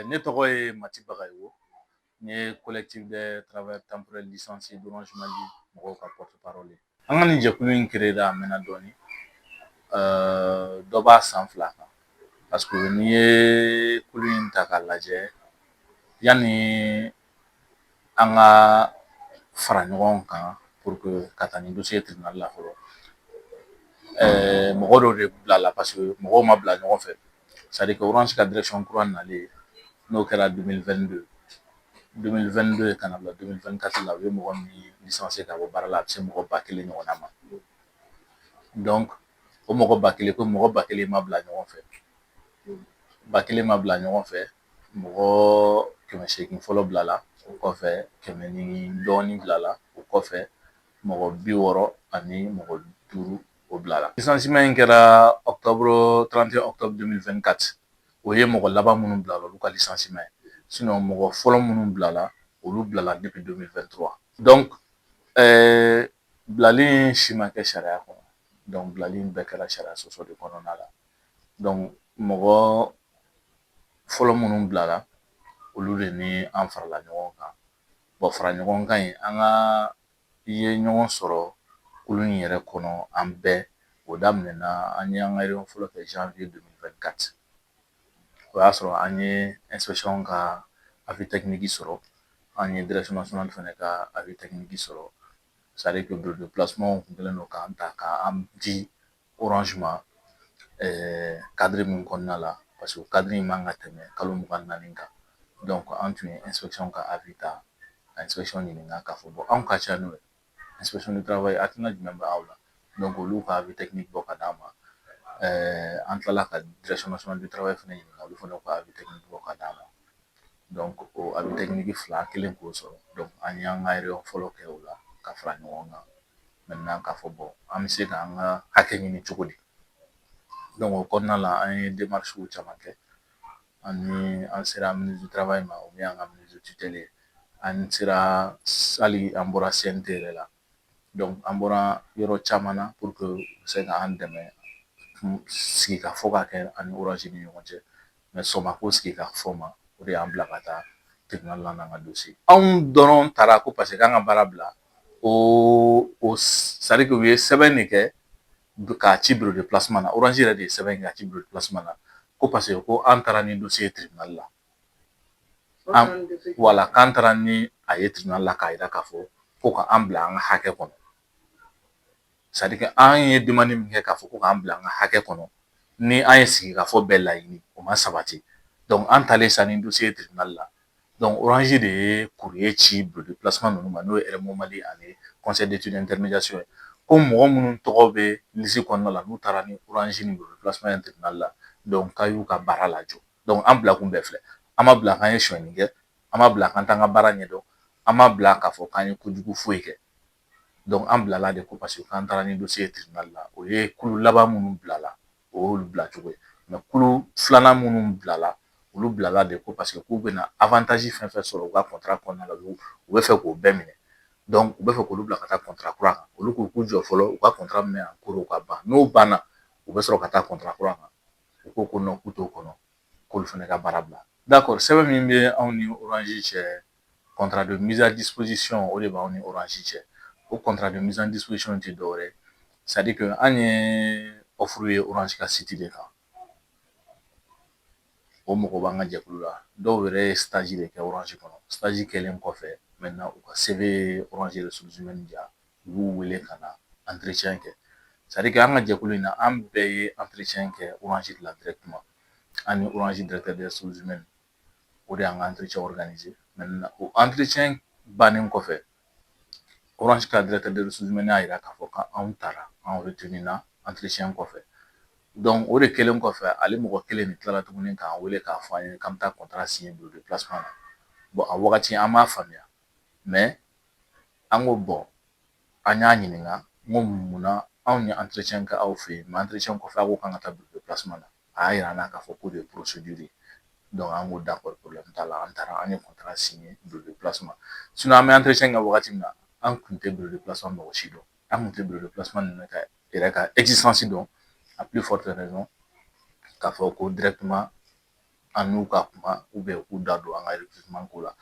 Ne tɔgɔ ye Mati Bagayogo. N ye Collectif des travailleurs temporaires licenciés d'Orange Mali mɔgɔw ka porte-parole ye. An ka nin jɛkulu in créé a mɛnna dɔɔni, dɔ b'a san 2 kan, parce que n'i ye kulu in ta k'a lajɛ, yanni an ka fara ɲɔgɔn kan pour que ka taa ni dossier tribunal la fɔlɔ, mɔgɔ dɔw de bilala, parce que mɔgɔw ma bila ɲɔgɔn fɛ. C'est à dire que Orange ka direction kura nalen, n'o kɛra 2022 2022 ka na bila 2024 la, u ye mɔgɔ min licencié ka bɔ baara la, a bɛ se mɔgɔ 1000 ɲɔgɔnna ma. Donc o mɔgɔ 1000, ko mɔgɔ 1000 ma bila ɲɔgɔn fɛ, 1000 ma bila ɲɔgɔn fɛ. Mɔgɔ 800 fɔlɔ bilala, o kɔfɛ kɛmɛ ni dɔɔnin bilala, o kɔfɛ mɔgɔ 60 ani mɔgɔ 5, o bilala. Licenciement in kɛra octobre 31 octobre 2024. O ye mɔgɔ laban minnu bilala, olu ka licenciement ye. Sinon mɔgɔ fɔlɔ minnu bilala, olu bilala depuis 2023. Donc bilali in si ma kɛ sariya kɔnɔ. Donc bilali in bɛɛ kɛra sariya sɔsɔ de kɔnɔna la. Donc mɔgɔ fɔlɔ minnu bilala, olu de ni an farala ɲɔgɔn kan. Bon, fara ɲɔgɔn kan in, an ka i ye ɲɔgɔn sɔrɔ kulu in yɛrɛ kɔnɔ, an bɛɛ o daminɛna. An ye an ka réunion fɔlɔ kɛ janvier 2024. O y'a sɔrɔ an ye inspection ka avis technique sɔrɔ, an ye direction nationale fɛnɛ ka avis technique sɔrɔ. C'est à dire que bureau de placement kun kɛlen don k'an ta k'an di Orange ma cadre min kɔnɔna la, parce que cadre in man ka tɛmɛ kalo 24 kan. Donc an tun ye inspection ka avis ta, ka inspection ɲininka k'a fɔ bon, anw ka ca n'o ye, inspection du travail, hakilina jumɛn bɛ aw la? Donc olu ka avis technique bɔ ka d'an ma. An tilala ka direction nationale du travail fɛnɛ ɲininka, olu fana ka avis technique bɔ ka d'an ma. Donc o avis technique fila kelen k'o sɔrɔ, donc an y'an ka réunion fɔlɔ kɛ o la ka fara ɲɔgɔn kan. Maintenant k'a fɔ bon, an bɛ se k'an ka hakɛ ɲini cogo di? Donc o kɔnɔna la, an ye démarches caman kɛ. An ni an sera ministre du travail ma, o min y'an ka ministre de tutelle ye. An sera hali an bɔra CNT yɛrɛ la. Donc an bɔra yɔrɔ caman na pour que u bɛ se k'an dɛmɛ sigikafɔ ka kɛ ani Orange ni ɲɔgɔn cɛ. Mais sɔn ma ko sigikafɔ ma, o de y'an bila ka taa tribunal la n'an ka dossier. Anw dɔrɔn taara ko parce que k'an ka baara bila o, c'est à dire que u ye sɛbɛn de kɛ k'a ci bureau de placement na. Orange yɛrɛ de ye sɛbɛn kɛ k'a ci bureau de placement na ko parce que ko an taara ni dossier ye tribunal la. An wala k'an taara ni a ye tribunal la k'a yira k'a fɔ ko ka an bila an ka hakɛ kɔnɔ. C'est à dire que an ye demande min kɛ k'a fɔ ko k'an bila an ka hakɛ kɔnɔ, ni an ye sigikafɔ bɛɛ laɲini, o ma sabati. Donc an taalen sa ni dossier ye tribunal la. Donc Orange de ye courrier ci bureau de placement ninnu ma, n'o ye RMO Mali ani conseil d'études intermédiation ye, ko mɔgɔ minnu tɔgɔ bɛ liste kɔnɔna la, n'u taara ni Orange ni bureau de placement ye tribunal la, donc k'a y'u ka baara lajɔ. Donc an bila kun bɛɛ filɛ, an ma bila k'an ye sonyɛni kɛ, an ma bila k'an t'an ka baara ɲɛdɔn, an ma bila k'a fɔ k'an ye kojugu foyi kɛ. Donc an bilala de ko parce que k'an taara ni dossier ye tribunal la. O ye kulu laban minnu bilala, o y'olu bila cogo ye. Mais kulu filanan minnu bilala, olu bilala de ko parce que k'u bɛna avantage fɛn fɛn sɔrɔ u ka contrat kɔnɔna la, u bɛ fɛ k'o bɛɛ minɛ. Donc u bɛ fɛ k'olu bila ka taa contrat kura kan. Olu k'u k'u jɔ fɔlɔ, u ka contrat min bɛ en cours, o ka ban. N'o banna, u bɛ sɔrɔ ka taa contrat kura kan. U ko ko non, k'u t'o kɔnɔ, k'olu fana ka baara bila. D'accord, sɛbɛn min bɛ anw ni Orange cɛ, contrat de mise à disposition, o de b'anw ni Orange cɛ. O contrat de mise en disposition tɛ dɔwɛrɛ ye, c'est à dire que an ye offre ye Orange ka site de kan. O mɔgɔ b'an ka jɛkulu la, dɔw yɛrɛ ye stage de kɛ Orange kɔnɔ. Stage kɛlen kɔfɛ, maintenant u ka CV ye Orange ressources humaines diya, u b'u wele ka na entretien kɛ. C'est à dire que an ka jɛkulu in na, an bɛɛ ye entretien kɛ Orange de la directement. An ni Orange directeur des ressources humaines, o de y'an ka entretien organisé. Maintenant o entretien bannen kɔfɛ, Orange ka directeur des ressources humaines y'a yira k'a fɔ k'anw taara, an retenu na entretien kɔfɛ. Donc o de kɛlen kɔfɛ, ale mɔgɔ kelen de tilala tuguni k'an wele k'a fɔ an ye k'an bɛ taa contrat signer bureau de placement na. Bon, a wagati an m'a faamuya, mais an ko bon, an y'a ɲininka n ko munna anw ye entretien kɛ aw fɛ yen, mais entretien kɔfɛ aw ko k'an ka taa bureau de placement na? A y'a yira an na k'a fɔ k'o de ye procédure ye. Donc an ko d'accord, problème t'a la. An taara, an ye contrat signer bureau de placement. Sinon an bɛ entretien kɛ wagati min na, an kun tɛ bureau de placement mɔgɔ si dɔn, an kun tɛ bureau de placement ninnu ka yɛrɛ ka existence dɔn, à plus forte raison k'a fɔ ko directement An n'u ka kuma u k'u da don an ka recrutement ko la.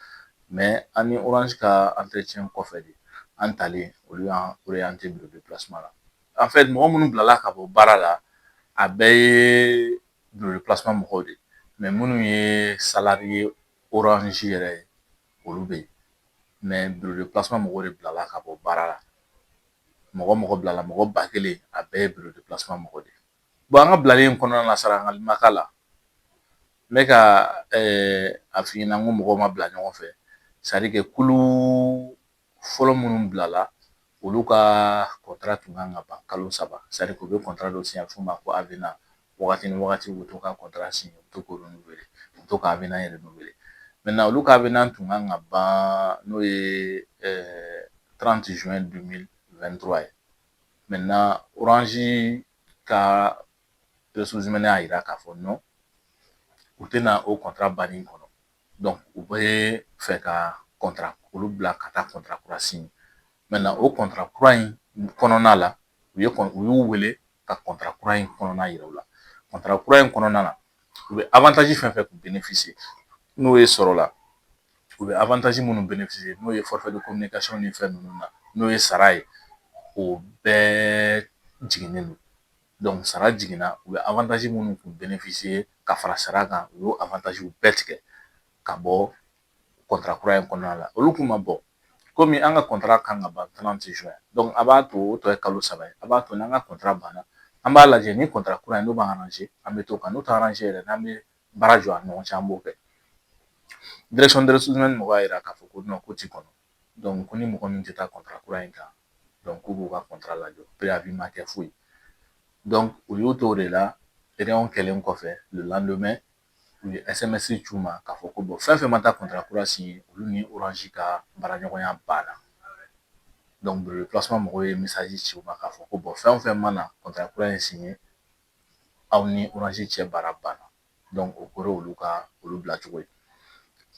An ni Orange ka entretien kɔfɛ de, an talen, olu y'an orienté bureau de placement la. En fait, mɔgɔ minnu bilala ka bɔ baara la, a bɛɛ ye bureau de placement mɔgɔw de ye. Minnu ye salarié Orange yɛrɛ ye, olu bɛ yen. Bureau de placement mɔgɔw de bilala ka bɔ baara la. Mɔgɔ mɔgɔ bilala, mɔgɔ 1000, a bɛɛ ye bureau de placement mɔgɔ de ye. An ka bilalen in kɔnɔna la, sarangali ma k'a la. N bɛ ka a f'i ɲɛna, n ko mɔgɔw ma bila ɲɔgɔn fɛ. C'est à dire que kulu fɔlɔ minnu bilala, olu ka contrat tun kan ka ban kalo 3. C'est à dire que u bɛ contrat dɔ signer, a bɛ f'o ma ko avenant. Wagati ni wagati, u bɛ to ka contrat signer, u bɛ to k'o renouveler, u bɛ to ka avenant in renouveler. Maintenant, olu ka avenant tun kan ka ban, n'o ye 30 juin 2023 ye. Maintenant, Orange ka ressources humaines y'a yira k'a fɔ non, u tɛna o contrat banni kɔnɔ. Donc u bɛ fɛ ka contrat olu bila ka taa contrat kura signer. Maintenant, o contrat kura in kɔnɔna la, u y'u wele ka contrat kura in kɔnɔna yira u la. Contrat kura in kɔnɔna na, u bɛ avantage fɛn fɛn kun bénéficier, n'o ye sɔrɔ la, u bɛ avantage minnu bénéficier, n'o ye forfait de communication ni fɛn ninnu na, n'o ye sara ye, o bɛɛ jiginnen don. Sara jiginna, u bɛ avantage minnu kun bénéficier ka fara sara kan, u y'o avantage bɛɛ tigɛ ka bɔ contrat kura in kɔnɔna la. Olu kun ma bɔ komi an ka contrat kan ka ban 30 juin, donc a b'a to, o tɔ ye kalo 3 ye, a b'a to n'an ka contrat banna, an b'a lajɛ ni contrat kura in n'o b'an arranger, an bɛ t'o kan, n'o t'an arranger yɛrɛ, n'an bɛ baara jɔ a ni ɲɔgɔn cɛ, an b'o kɛ. Direction des ressources humaines mɔgɔw y'a yira k'a fɔ ko non, ko ti kɔnɔ. Ko ni mɔgɔ min tɛ taa contrat kura in kan, donc k'u b'u ka contrat lajɔ, préavis ma kɛ foyi. Donc u y'u to o de la. Réunion kɛlen kɔfɛ, le lendemain, u ye SMS ci u ma k'a fɔ ko bon, fɛn fɛn ma taa contrat kura signer, olu ni Orange ka baaraɲɔgɔnya banna. Donc bureau de placement mɔgɔw ye message ci u ma k'a fɔ ko bon, fɛn o fɛn ma na contrat kura in signer, aw ni Orange cɛ baara banna. Donc o kɛra olu ka olu bila cogo ye.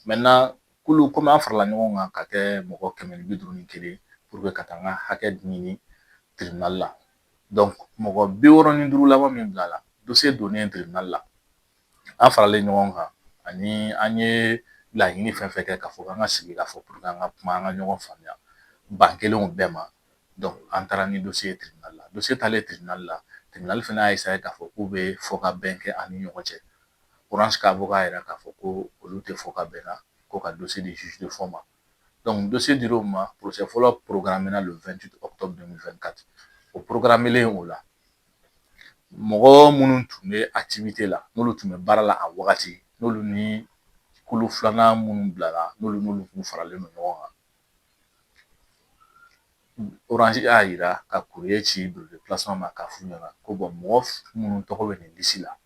Maintenant, kulu, komi an farala ɲɔgɔn kan ka kɛ mɔgɔ 151 pour que ka taa an ka hakɛ ɲini tribunal la. Donc mɔgɔ 65 laban min bilala, dossier donnen tribunal la, an faralen ɲɔgɔn kan ani an ye laɲini fɛn fɛn kɛ k'a fɔ k'an ka sigi k'a fɔ pour que an ka kuma, an ka ɲɔgɔn faamuya, ban kelenw bɛɛ ma. Donc an taara ni dossier ye tribunal la. Dossier taalen tribunal la, tribunal fana y'a essayer k'a fɔ k'u bɛ fɔ ka bɛn kɛ an ni ɲɔgɔn cɛ. Orange ka avocat y'a yira k'a fɔ ko olu tɛ fɔ ka bɛn na, ko ka dossier di juge de fond ma. Donc dossier dir'o ma, procès fɔlɔ programmé na le 28 octobre 2024. O programmelen o la, mɔgɔ minnu tun bɛ activité la, n'olu tun bɛ baara la a wagati, n'olu ni kulu filanan minnu bilala, n'olu kun faralen don ɲɔgɔn kan, Orange y'a yira ka courrier ci bureau de placement ma k'a f'u ɲɛna ko bon, mɔgɔ minnu tɔgɔ bɛ nin liste la,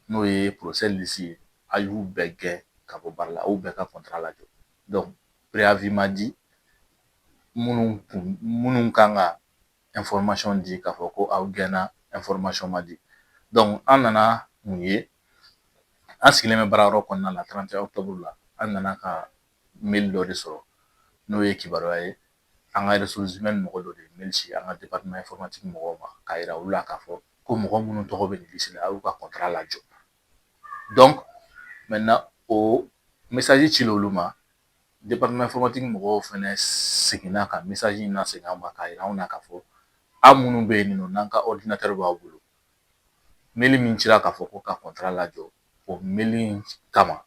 n'o ye procès liste ye, a y'u bɛɛ gɛn ka bɔ baara la, a y'u bɛɛ ka contrat lajɔ. Donc préavis ma di, minnu kan ka information di k'a fɔ ko aw gɛnna, information ma di. Donc an nana mun ye? An sigilen bɛ baarayɔrɔ kɔnɔna la 31 octobre la, an nana ka mail dɔ de sɔrɔ, n'o ye kibaruya ye. An ka ressources humaines mɔgɔ dɔ de ye mail ci an ka département informatique mɔgɔw ma k'a yira olu la k'a fɔ ko mɔgɔ minnu tɔgɔ bɛ nin liste la, a y'u ka contrat lajɔ. Donc maintenant, o message cilen olu ma, département informatique mɔgɔw fɛnɛ seginna ka message in lasegin an ma k'a yira anw na k'a fɔ aw minnu bɛ yen nɔ, n'an ka ordinateur b'aw bolo, mail min cira k'a fɔ ko ka contrat lajɔ, o mail in kama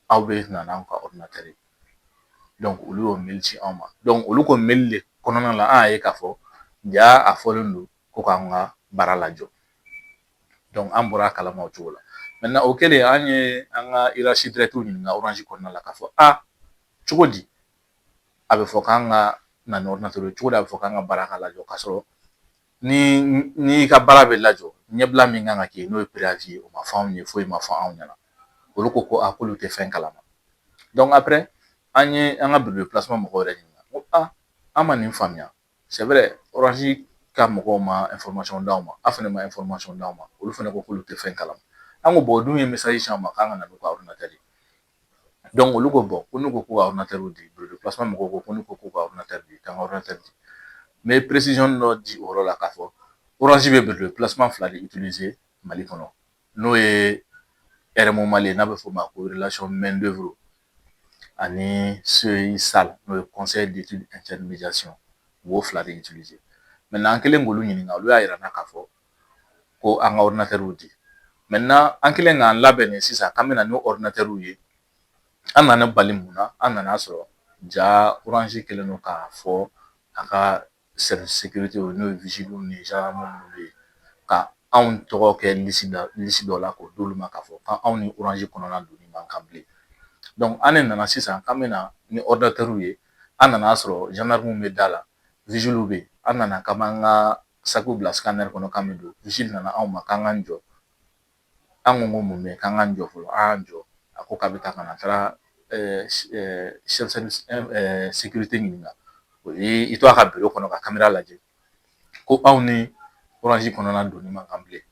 aw bɛ na n'anw ka ordinateur ye. Donc olu y'o mail ci anw ma. Donc olu ko mail de kɔnɔna la, an y'a ye k'a fɔ ja a fɔlen don ko k'an ka baara lajɔ. Donc an bɔra a kalama o cogo la. Maintenant, o kɛlen, an ye an ka hiérarchie directe ɲininka Orange kɔnɔna la k'a fɔ a cogo di, a bɛ fɔ k'an ka na ni ordinateur ye cogo di, a bɛ fɔ k'an ka baara ka lajɔ, k'a sɔrɔ ni n'i ka baara bɛ lajɔ, ɲɛbila min kan ka kɛ, n'o ye préavis ye, o ma fɔ anw ye, foyi ma fɔ anw ɲɛna. Olu ko ko a k'olu tɛ fɛn kalama. Donc après, an ye an ka bureau de placement mɔgɔw yɛrɛ ɲininka ko a an ma nin faamuya. C'est vrai, Orange ka mɔgɔw ma information d'anw ma, aw fana ma information d'anw ma. Olu fana ko k'olu tɛ fɛn kalama. An ko bon, o dun ye message ci an ma k'an ka na n'u ka ordinateur ye. Donc olu ko bon, ko n'u ko k'u ka ordinateur di, bureau de placement mɔgɔw ko ko n'u ko k'u ka ordinateur di, k'an ka ordinateur di. N bɛ précision dɔ di o yɔrɔ la k'a fɔ Orange bɛ bureau de placement fila de utiliser Mali kɔnɔ, n'o ye RMO Mali n'a bɛ f'o ma ko relation main d'œuvre, ani CEI-SAL, n'o ye Conseil d'études intermédiation, u b'o fila de utiliser. Maintenant, an kɛlen k'olu ɲininka, olu y'a yira n na k'a fɔ ko an ka ordinateur di. Maintenant, an kɛlen k'an labɛn nin sisan k'an bɛna ni ordinateur ye, an nana bali mun na? An nana sɔrɔ ja Orange kɛlen don k'a fɔ a ka service sécurité, n'o ye vigile ni gendarme minnu bɛ yen, ka anw tɔgɔ kɛ liste dɔ la k'o d'olu ma, k'a fɔ k'anw ni Orange kɔnɔna donni man kan bilen. Donc an de nana sisan k'an bɛna ni ordinateur ye, an nana sɔrɔ gendarme bɛ da la, vigile bɛ yen. An nana k'an b'an ka sakiw bila scanner kɔnɔ k'an bɛ don, vigile nana anw ma k'an k'an jɔ. An ko mun bɛ yen? K'an k'an jɔ fɔlɔ. An y'an jɔ, a ko k'a bɛ taa ka na, a taara chef service sécurité ɲininka, o ye i to a ka bureau kɔnɔ ka caméra lajɛ ko anw ni Orange kɔnɔna donni man kan bilen.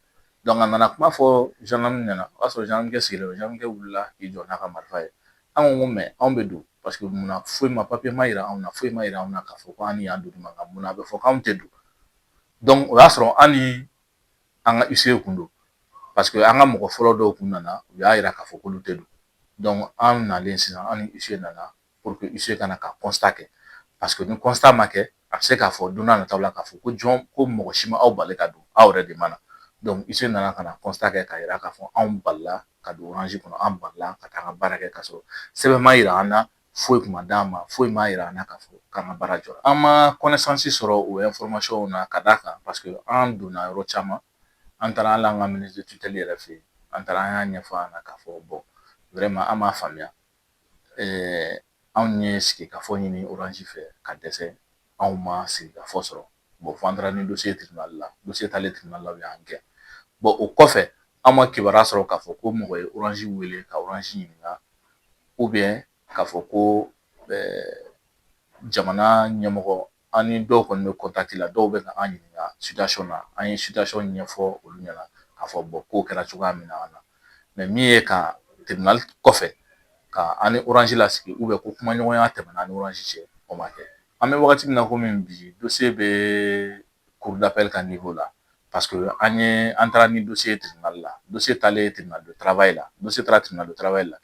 Donc a nana kuma fɔ gendarme ɲɛna, o y'a sɔrɔ gendarme sigilen don. Gendarme wulila k'i jɔ n'a ka marifa ye. An ko mais anw bɛ don parce que munna? Foyi ma papier ma yira anw na, foyi ma yira anw na k'a fɔ ko an ni yan donni man kan. Munna a bɛ fɔ k'anw tɛ don? Donc o y'a sɔrɔ an ni an ka huissier kun don, parce que an ka mɔgɔ fɔlɔ dɔw kun nana, u y'a yira k'a fɔ k'olu tɛ don. Donc an nalen sisan, an ni huissier nana pour que huissier ka na ka constat kɛ, parce que ni constat ma kɛ, a bɛ se k'a fɔ don n'a nataw la k'a fɔ ko jɔn ko mɔgɔ si ma aw bali ka don, aw yɛrɛ de ma na. Donc huissier nana ka na constat kɛ k'a yira k'a fɔ anw balila ka don Orange kɔnɔ, an balila ka taa an ka baara kɛ, k'a sɔrɔ sɛbɛn ma yira an na, foyi kun ma d'an ma, foyi ma yira an na k'a fɔ k'an ka baara jɔra. An ma connaissance sɔrɔ o information na, ka d'a kan parce que an donna yɔrɔ caman. An taara hali an ka ministre de tutelle yɛrɛ fɛ yen, an taara, an y'a ɲɛfɔ a ɲɛna k'a fɔ bon, vraiment an m'a faamuya, anw ye sigikafɔ ɲini Orange fɛ ka dɛsɛ, anw ma sigikafɔ sɔrɔ. Bon, fo an taara ni dossier tribunal la, dossier taalen tribunal la, u y'an gɛn. Bon, o kɔfɛ, an ma kibaruya sɔrɔ k'a fɔ ko mɔgɔ ye Orange wele ka Orange ɲininka, ou bien k'a fɔ ko jamana ɲɛmɔgɔ, an ni dɔw kɔni bɛ contact la, dɔw bɛ ka an ɲininka situation na. An ye situation ɲɛfɔ olu ɲɛna k'a fɔ bon, kow kɛra cogoya min na an na. Mais min ye ka tribunal kɔfɛ ka an ni Orange lasigi, ou bien ko kumaɲɔgɔnya tɛmɛna an ni Orange cɛ, o ma kɛ. An bɛ wagati min na komi bi, dossier bɛ cour d'appel ka niveau la, parce que an ye an taara ni dossier ye tribunal la, dossier taalen tribunal de travail la, dossier taara tribunal de travail la.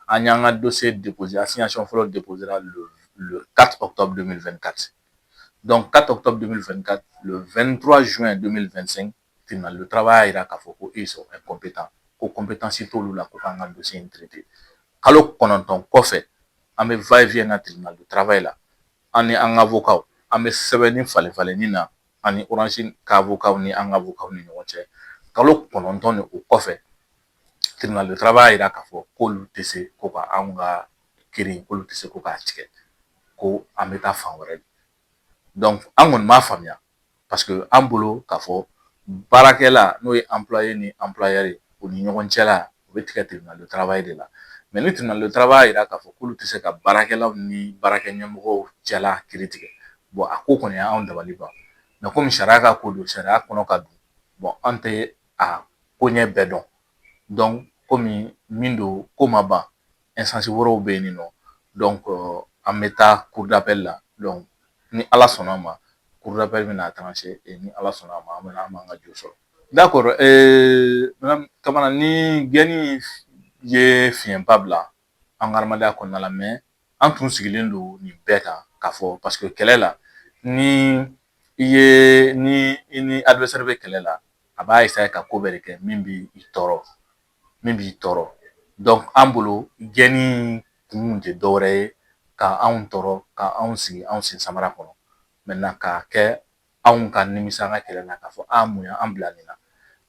An y'an ka dossier déposé, assignation fɔlɔ déposé le 4 octobre 2024. Donc 4 octobre 2024, le 23 juin 2025, tribunal de travail y'a yira k'a fɔ ko ils sont incompétents, ko compétence t'olu la ko k'an ka dossier in traité. Kalo 9 kɔfɛ, an bɛ va et vient na tribunal de travail la, an ni an ka avocat, an bɛ sɛbɛnni falen falenni na an ni Orange ka avocat ni an ka avocat ni ɲɔgɔn cɛ. Kalo 9 ni o kɔfɛ, tribunal de travail y'a yira k'a fɔ k'olu tɛ se ko ka anw ka kiiri, k'olu tɛ se ko k'a tigɛ, ko an bɛ taa fan wɛrɛ. Donc an kɔni m'a faamuya, parce que an bolo k'a fɔ baarakɛla, n'o ye employé ni employeur ye, u ni ɲɔgɔn cɛla, u bɛ tigɛ tribunal de travail de la. Mais ni tribunal de travail y'a yira k'a fɔ k'olu tɛ se ka baarakɛlaw ni baarakɛ ɲɛmɔgɔw cɛla kiiri tigɛ, bon, a ko kɔni y'anw dabali ban. Mais komi sariya ka ko don, sariya kɔnɔ ka don, bon, an tɛ a ko ɲɛ bɛɛ dɔn. Donc komi min don, ko ma ban, instance wɛrɛw bɛ yen nɔ. Donc an bɛ taa cour d'appel la. Donc ni Ala sɔnna ma, cour d'appel bɛna trancher, ni Ala sɔnna ma, an bɛna an b'an ka jo sɔrɔ. D'accord, madame Kamara, ni gɛnni ye fiɲɛba bila an ka adamadenya kɔnɔna la, mais an tun sigilen don nin bɛɛ kan k'a fɔ, parce que kɛlɛ la, ni i ye ni i ni adversaire bɛ kɛlɛ la, a b'a essayer ka ko bɛɛ de kɛ min b'i tɔɔrɔ, min b'i tɔɔrɔ. Donc an bolo, gɛnni kun tɛ dɔwɛrɛ ye ka anw tɔɔrɔ, ka anw sigi anw sen samara kɔnɔ. Maintenant, k'a kɛ anw ka nimisa an ka kɛlɛ la k'a fɔ a mun y'an bila nin na.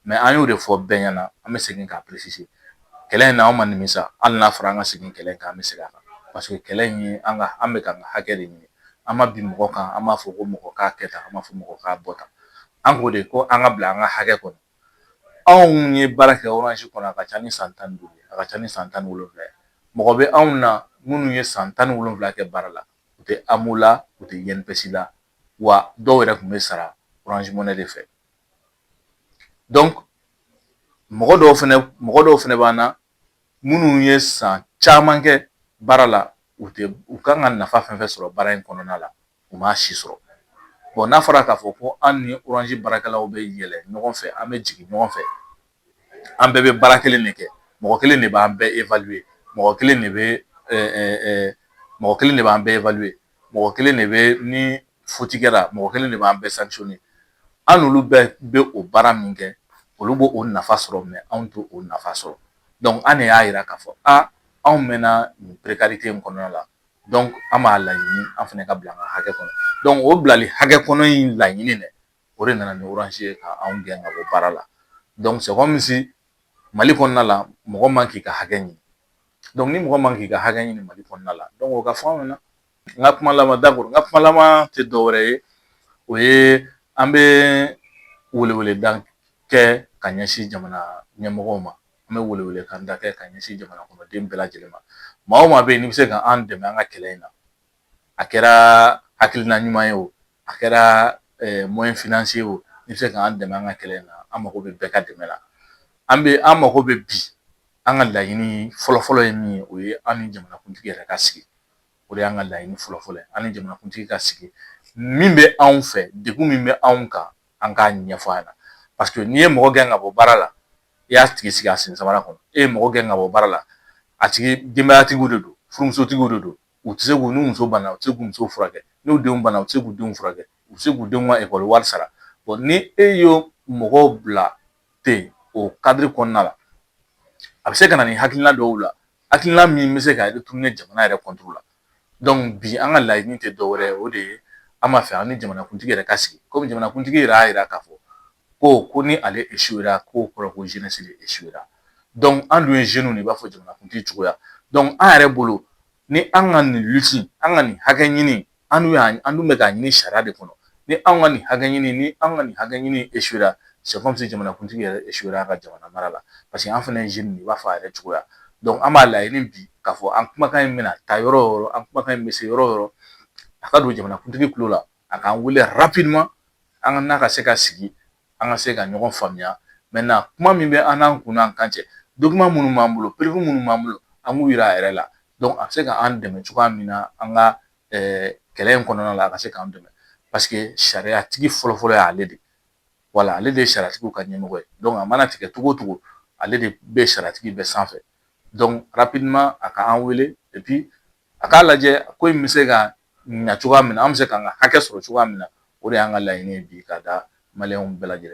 Mais an y'o de fɔ bɛɛ ɲɛna, an bɛ segin k'a préciser, kɛlɛ in na, anw ma nimisa. Hali n'a fɔra an ka segin kɛlɛ in kan, an bɛ segin a kan, parce que kɛlɛ in ye an ka, an bɛ k'an ka hakɛ de ɲini. An ma bin mɔgɔ kan, an b'a fɔ ko mɔgɔ k'a kɛ tan, an b'a fɔ mɔgɔ k'a bɔ tan. An ko de ko an ka bila an ka hakɛ kɔnɔ. Anw ye baara kɛ Orange kɔnɔ, a ka ca ni san 15 ye, a ka ca ni san 17 ye. Mɔgɔ bɛ anw na minnu ye san 17 kɛ baara la, u tɛ AMO la, u tɛ INPS la, wa dɔw yɛrɛ tun bɛ sara Orange Money de fɛ. Donc mɔgɔ dɔw fɛnɛ b'an na minnu ye san caman kɛ baara la, u tɛ u kan ka nafa fɛn fɛn sɔrɔ baara in kɔnɔna la, u m'a si sɔrɔ. Bon, n'a fɔra k'a fɔ ko an ni Orange baarakɛlaw bɛ yɛlɛ ɲɔgɔn fɛ, an bɛ jigin ɲɔgɔn fɛ, an bɛɛ bɛ baara kelen de kɛ. Mɔgɔ kelen de b'an bɛɛ évaluer, mɔgɔ kelen de bɛ mɔgɔ kelen de b'an bɛɛ évaluer, mɔgɔ kelen de bɛ ni faute kɛra, mɔgɔ kelen de b'an bɛɛ sanctionner. An n'olu bɛɛ bɛ o baara min kɛ, olu b'o o nafa sɔrɔ, mais anw t'o o nafa sɔrɔ. Donc an de y'a yira k'a fɔ a anw mɛnna nin précarité in kɔnɔna la, donc an b'a laɲini an fana ka bila an ka hakɛ kɔnɔ. Donc o bilali hakɛ kɔnɔ in laɲini dɛ, o de nana ni Orange ye ka anw gɛn ka bɔ baara la. Donc c'est comme si Mali kɔnɔna la, mɔgɔ man k'i ka hakɛ ɲini. Donc ni mɔgɔ man k'i ka hakɛ ɲini Mali kɔnɔna la, donc o ka fɔ anw ɲɛna. N ka kuma laban, d'accord, n ka kuma laban tɛ dɔwɛrɛ ye, o ye an bɛ weleweleda kɛ ka ɲɛsin jamana ɲɛmɔgɔw ma. An bɛ welewelekan da kɛ ka ɲɛsin jamana kɔnɔden bɛɛ lajɛlen ma. Maa o maa bɛ yen n'i bɛ se ka an dɛmɛ an ka kɛlɛ in na, a kɛra hakilina ɲuman ye o, a kɛra moyen financier o, n'i bɛ se k'an dɛmɛ an ka kɛlɛ in na, an mago bɛ bɛɛ ka dɛmɛ la. An mago bɛ bi, an ka laɲini fɔlɔfɔlɔ ye min ye, o ye an ni jamanakuntigi yɛrɛ ka sigi. O de y'an ka laɲini fɔlɔfɔlɔ ye, an ni jamanakuntigi ka sigi. Min bɛ anw fɛ, degun min bɛ anw kan, an k'a ɲɛfɔ a ɲɛna. Parce que n'i ye mɔgɔ gɛn ka bɔ baara la, i y'a tigi sigi a sen samara kɔnɔ. E ye mɔgɔ gɛn ka bɔ baara la, a tigi denbayatigiw de don, furumusotigiw de don, u tɛ se k'u n'u muso banna, u tɛ se k'u muso furakɛ, n'u denw banna, u tɛ se k'u denw furakɛ, u tɛ se k'u denw ka ekɔli wari sara. Ni e y'o mɔgɔw bila ten o cadre kɔnɔna la, a bɛ se ka na ni hakilina dɔw la, hakilina min bɛ se ka retourner jamana yɛrɛ contre la. Donc bi an ka laɲini tɛ dɔwɛrɛ ye, o de ye an b'a fɛ an ni jamanakuntigi yɛrɛ ka sigi. Komi jamanakuntigi yɛrɛ y'a yira k'a fɔ ko ni ale échouera, k'o kɔrɔ ko jeunesse de échouera. Donc an dun ye jeunes de, i b'a fɔ jamanakuntigi cogoya. Donc an yɛrɛ bolo, ni an ka nin lutte, an ka nin hakɛ ɲini, an dun y'a an dun bɛ k'a ɲini sariya de kɔnɔ, ni anw ka nin hakɛ ɲini, ni anw ka nin hakɛ ɲini échouera, c'est comme si jamanakuntigi yɛrɛ échouera a ka jamana mara la, parce que an fana ye jeune de, i b'a fɔ a yɛrɛ cogoya. Donc an b'a laɲini bi k'a fɔ an kumakan in bɛna taa yɔrɔ o yɔrɔ, an kumakan in bɛ se yɔrɔ o yɔrɔ, a ka don jamanakuntigi tulo la, a k'an wele rapidement, an ka n'a ka se ka sigi, an ka se ka ɲɔgɔn faamuya. Maintenant kuma min bɛ an n'an kun n'an kan cɛ, document minnu b'an bolo, preuve minnu b'an bolo, an k'u yira a yɛrɛ la. Donc a bɛ se ka an dɛmɛ cogoya min na an ka kɛlɛ in kɔnɔna la, a ka se k'an dɛmɛ, parce que sariyatigi fɔlɔfɔlɔ y'ale de, wala ale de ye sariyatigiw ka ɲɛmɔgɔ ye. Donc a mana tigɛ cogo o cogo, ale de bɛ sariyatigi bɛɛ sanfɛ. Donc rapidement a ka an wele, et puis a k'a lajɛ ko in bɛ se ka ɲa cogoya min na, an bɛ se k'an ka hakɛ sɔrɔ cogoya min na. O de y'an ka laɲini ye bi ka da maliyɛnw bɛɛ lajɛlen.